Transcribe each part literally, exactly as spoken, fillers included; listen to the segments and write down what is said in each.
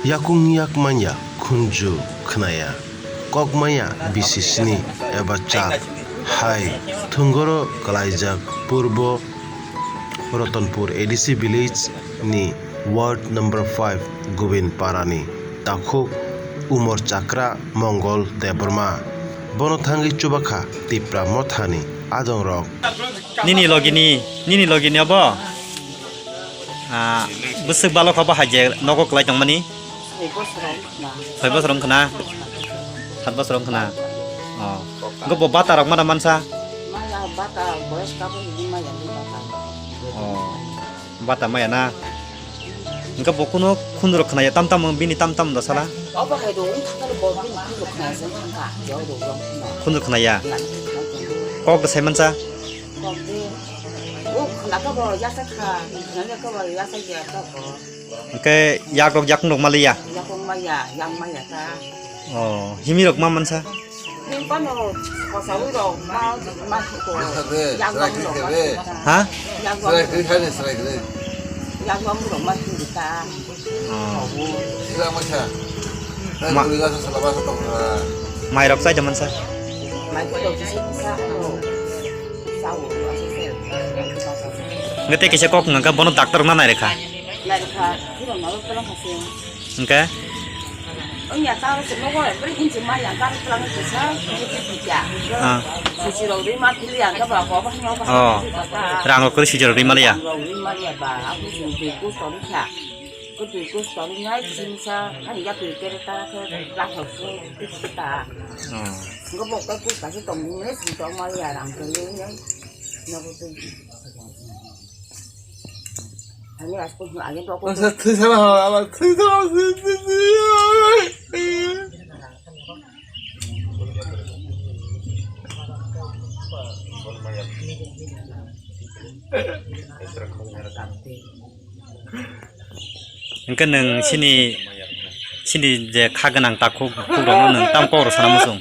Yakung yak manya khunju khnaya, kok manya bisi sni eba char hai thwngoro kwlaijak Purbo Ratanpur A D C village ni ward number five Gobin Parani takhuk Umor Chakra Mongol Debbarma. Bono thangwi chubakha Tipra Mothani adongrok. Nini logini, nini logini abo? Ah, bwswk balo kha bo hai je nogo kwlai tongmani? Soi bosorom khna. Soi bosorom khna? Sat bosorom khna? Oh. Go bo bata rok mana mansa? Maya bata, boyos kabo hini maya ni bata. Oh. Bata maya na? Hingke bo kuno khundur khna ya tam tam bini tam tam da sala? Obo hai do wng thangkar bo bini khundur khna ya jeng thangka, jao do wng khna. Khundur khna ya? Kok da sai mansa? Kok de. O khna ka bo yasa kha, khna ka bo yasa ya ka bo. Hingke yak rok yakung rok maliya? Yakung maya, yang maya ka. Oh, himi rok ma mansa? Him pano kosawi rok ma, ma ko. Yang rok ma. Ha? Yang rok. Yang rok ma him ka. Oh. Ma. Mai rok chai da mansa? Mai ko rok sa ko. Sa o. Ngete kisa kok ngka bono doctor na nai rekha. Nai rekha. Kira ma rok tala hase. Hingke? Wngya ta se nogo bre hinse maya ta tlang se sa hinse pija. Ah. Susi rok ri ma pili ya ga ba ko ba no ba. Oh. Rang rok kori susi rok ri ma ya. Rang rok ri ma ya ba. Aku sing de ku tori kha. Ku tu ku tori ngai sing sa. Ani ya tu kere ta ke la ho su ta. Oh. Ngo bo ka ku ka se tong ni ne sing tong ma ya rang ko ni ne. Nogo tu. Ani as ku ani to ko. Masa thwi sana ha, ama thwi sana, thwi, thwi, thwi. Hingke nwng sini, sini je kha gwnang takhuk, khuk rokno nwng tam kok rw sana muchung?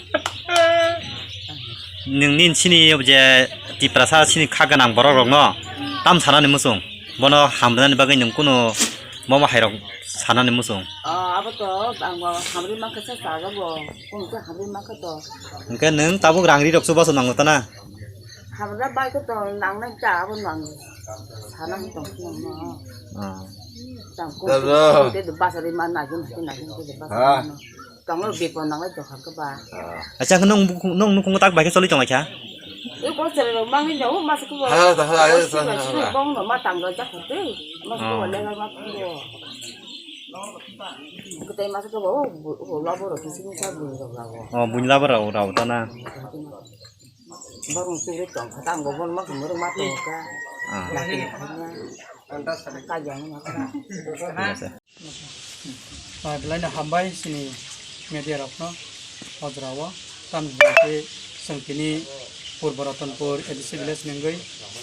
Nwng nini sini je Tiprasa sini kha gwnang borok rokno tam sanani muchung? Bono hamrwnani bagwi nwng kunu bomo hai rok sanani muchung? Ah, abo to ang bo hamri mankha sa sa bo, kung khe hamri mankha to. Hingke nwng tabuk rang ri rok chubachu nango ta na? Hamra bai ko to nangnai ta abo nang sana tong no. Ah. Tang ko. Te de basa ri man na jin te na jin te de basa. Ah. Tong lo biko nangnai to kha ba. Ah. Acha nwng nwng nukhungo tak bai khe choli tong lai kha? Ui ko chere lo mang ni no mas ko. Ha, ha, ha, ha, ha. Bong no ma tang lo ja ko te. Mas ko le ma ko. Ko te mas ko bo, bo lo bo ro kisi ni sa bu ro ga bo. Oh, bunyla bo ro ro ta na. Borong chugri tong kha tang bo bon ma khumur ma tong kha. Ah. Lakin khanya. Ka jang ma kha. Ah, belai no hambai sini media rok no hojra o tam jai ke chwng tini Purbo Ratanpur A D C village nungwi,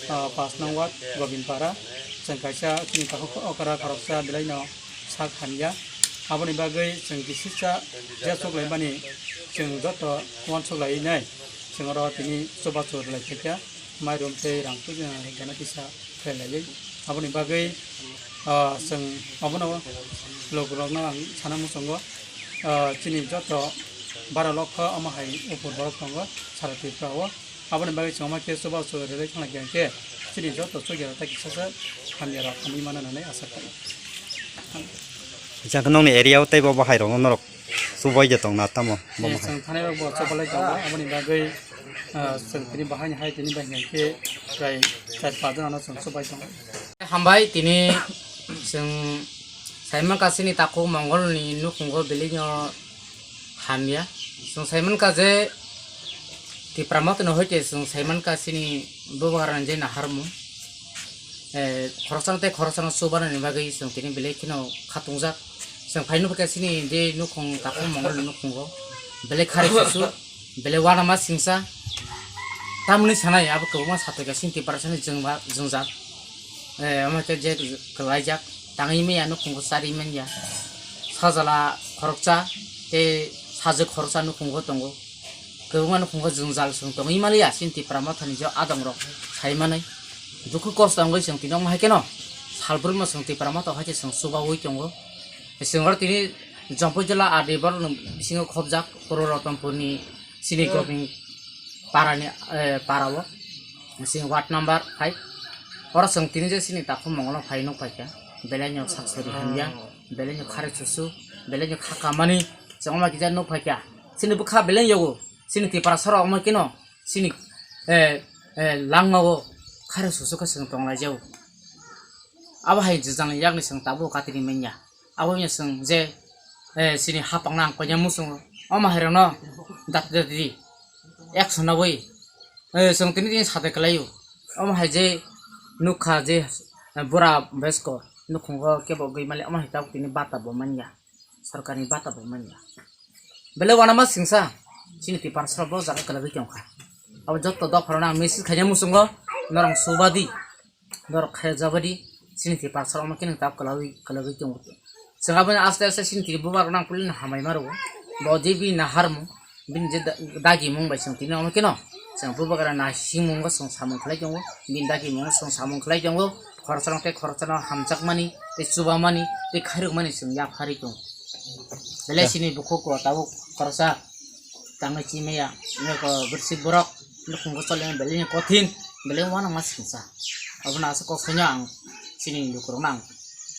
ah, pas nong ward Gobindpara chwng kaisa chini takhuk okra khoroksa belai no sak hamya. Aboni bagwi chwng kisisa je chuklaimani chwng joto uansuk laiwi nai chwng oro tini chubachu rwlai phaikha, mairum tei rang puja gana kisa khlai laiwi. Aboni bagwi, ah, chwng abono lokrokno ang sana muchungo, ah, chini joto bara lokho omo hai upor borok tongo sara Tripura o. Aboni bagwi chwng omo khe chubachu rwlai thangla khe chini joto chukya rok tei kisa sa hamya rok hamwi mano hinwi asa khlaio. Jang nongni area o tei bo bahai rok norok chubai de tong na tamo bo bahai. Chwng thanai rok bo chubalai tongo, aboni bagwi, ah, chwng tini bahai ni hai tini bai hwnkhe prai char pas jona no chwng chubai tongo. Hambai tini chwng Saimankha chini takhuk Mongol ni nukhungo belai no hamya. Chwng Saimankha je Tipra Motha no hoite chwng Saimankha chini bubagra ni je naharmung. Eh, khoroksa tei khoroksa no chubanani bagwi chwng tini belai kheno khatungjak. Chwng phai nukha chini je nukhung takhuk Mongol ni nukhungo belai khari susu. Belai uanama singsa. Tamni sanai abo kwbangma sathoika sini Tiprasani jwngba-, jwngjal. Eh, omo khe je kwlaijak. Tangwi manya nukhungo charwi manya. Sajla khoroksa tei sajwk khoroksa nukhungo tongo. Kwbangma nukhungo jwngjal chwng tongwi maliya sini Tipra Mothani je adongrok sai manwi. Dukhu kosto wngwi chwng tini omo hai kheno salbrumno chwng Tipra Motha hai khe chwng chubaui tongo. Chwng oro tini Jompui jila R D borok ni bisingo khobjak Purbo Ratanpur ni sini Goping para ni, eh, para o sini ward number five. Oro chwng tini je sini takhuk mongol no phai nuk phaikha, belai no sak sori hamya, belai no khare susu, belai no kha kamani chwng ma kisa nuk phaikha. Sini bwkha belai yogo, sini Tiprasa rok omo kino sini, eh, eh, langma o khare susu khe chwng tong lai jago. Abo hai jwjang yakni chwng tabuk katini manya. Abo wngya chwng je, eh, chini hapang nang konya muchungo. Omo hai rokno dati dati di. Action nawi. Eh, chwng tini tini sate kwlaio. Omo hai je nukha je, eh, bura besko nukhungo kebo gwi mali omo hai tabuk tini bata bo manya. Sarkarni bata bo manya. Belai wanama singsa. Chini Tiprasa bo jaga kwlagwi tongkha. Abo jotto dopharok nang message khaina muchungo norok subadi. Norok khe jabadi, chini Tiprasa rok no khe nwng tak kwlagwi, kwlagwi tongo. Chwng aboni aste aste chini tini bubagra nang pulino hamai ma rwo. Bo je bini naharmung, bini je da-, dagimung bai chwng tini omo kheno. Chwng bubagra naisingmungo chwng samung khlai tongo, bini dagimung chwng samung khlai tongo. Khoroksa rok tei khoroksa no hamjakmani, tei chubamani, tei khairokmani chwng yapharwi tongo. Belai chini bukhuk o tabuk khoroksa tangwi chimaya, nokho bwswk borok nukhungo choli belai ni kothin, belai uanama singsa. Abono aswk kok saino ang chini lukurokno ang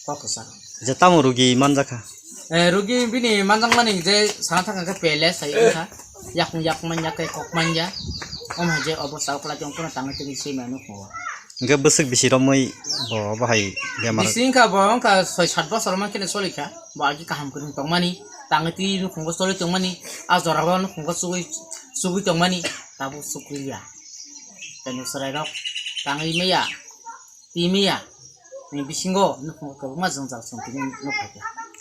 kok kwcharo. Je tamo rugi manjakha? Eh, rugi bini manjakmani je sana thangkha khe pele sai wngkha. Yakung yakung manya khe kok manya. Omo hai je obo sao kwlai tong phano tangwi tongwi se maya nukhungo. Hingke bwswk bisi romwi bo bahai bemar? Bisi wngkha bo wngkha soi sat bosor mankhe solikha. Bo agi kaham kwrwng tongmani, tangwi twi nukhungo choli tongmani, a jorao nukhungo chugui, chugui tongmani, tabuk chukliya. Tei chwrairok tangwi maya, twi maya, ni bisingo nukhungo kwbangma jwngjal chwng tini nukha khe.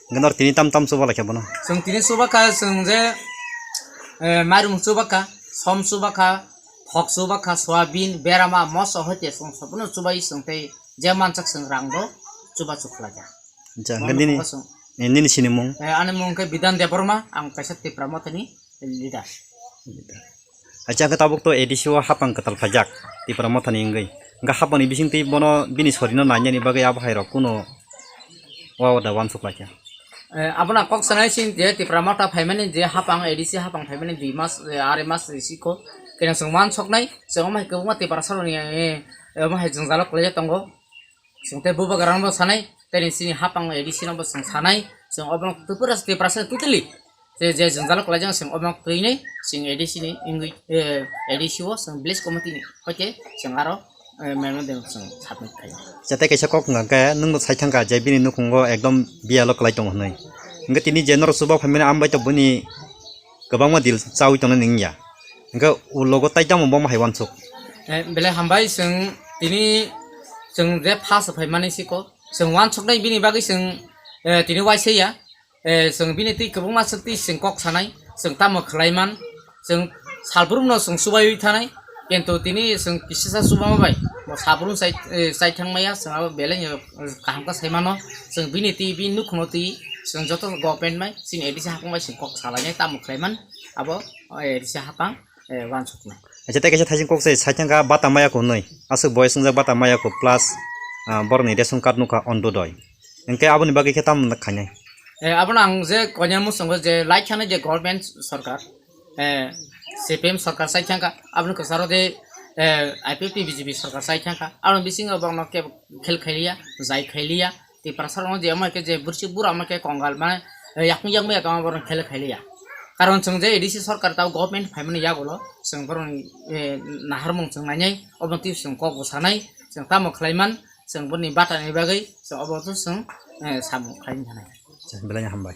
Hingke nor tini tam tam chuba laikha bono? Chwng tini chuba kha, chwng je, eh, mairum chuba kha, som chuba kha, thok chuba kha, soyabin, berama, moso hoite chwng sobono chubai chwng tei je mansak chwng rang bo chuba chukhlaikha. Acha, hingke nini, eh, nini sinimung? Eh, ani mung khe Bidan Debbarma, ang kaisa Tipra Mothani leader. Acha, hingke tabuk to A D C o hapang kwtal phaijak, Tipra Mothani wngwi. Hingke hapangni bisingtwi bono bini sorino nainani bagwi abo hai rok kuno wa da wansuk laikha. Eh, abono kok sanai sin je Tipra Motha phaimani je hapang A D C hapang phaimani dui mas, eh, arai mas risi ko. Kena chwng wansuknai, chwng omo hai kwbangma Tiprasa rokni, eh, eh, omo hai jwngjalo kwlaijak tongo. Chwng tei bubagra rokno sanai, tei chini hapang A D C no bo chwng sanai, chwng obo Tiprasa, Tiprasa totally. Je, je jwngjalo kwlaijak chwng obo twinwi, chwng A D C ni wngwi, eh, A D C o chwng village committee ni hoite chwng aro, eh, memorandum chwng submit khaio. Jate kaisa kok wngkha khe, nwng bo sai thangkha je bini nukhungo ekdom biyalo kwlai tongo hwnwi. Hwnkhe tini je norok chuba phaimani ambai to bini kwbangma deal chaui tongna nangya. Hwnkhe ulogo tai tamo bomo hai wansuk. Eh, belai hambai chwng tini chwng je first phaimani siko chwng wansuknai bini bagwi chwng, eh, tini waisaya. Eh, chwng bini twi kwbangma swk twi chwng kok sanai, chwng tamo khlai man, chwng salbrumno chwng chubaiwi thanai, kintu tini chwng kisisa chubama bai bo salbrum chai, eh, chai thang maya, chwng abo belai no kaham khe sai mano, chwng bini twi bini nukhungno twi chwng joto government bai chini A D C hapang bai chwng kok salainai tamo khlai man, abo, eh, A D C hapang, eh, wansuknai. Acha, tei kaisa thaising kok se sai thangkha bata maya ko hwnwi, aswk boyes wngjak bata maya ko plus, ah, borokni ration card nukha Ontodoi. Hwnkhe aboni bagwi khe tamo khainai? Eh, abono ang je koinani muchungo je lai thani je government sorkar, eh, C P M sorkar chai thangkha, aboni kwcharo de, eh, I P F T B J P sorkar chai thangkha, aboni bisingo borokno kebo khel khailiya, jai khailiya, Tiprasa rokno je omo khe je bwrwswk bura omo khe kongal mane, eh, yakung yakung ya tongma borokno khel khailiya. Karon chwng je A D C sorkar tao government phaimani yagulo chwng borokni, eh, naharmung chwng nainai, obo twi chwng kok bo sanai, chwng tamo khlai man, chwng boni batani bagwi chwng obo to chwng, eh, samung khlai thanai. Belai hambai.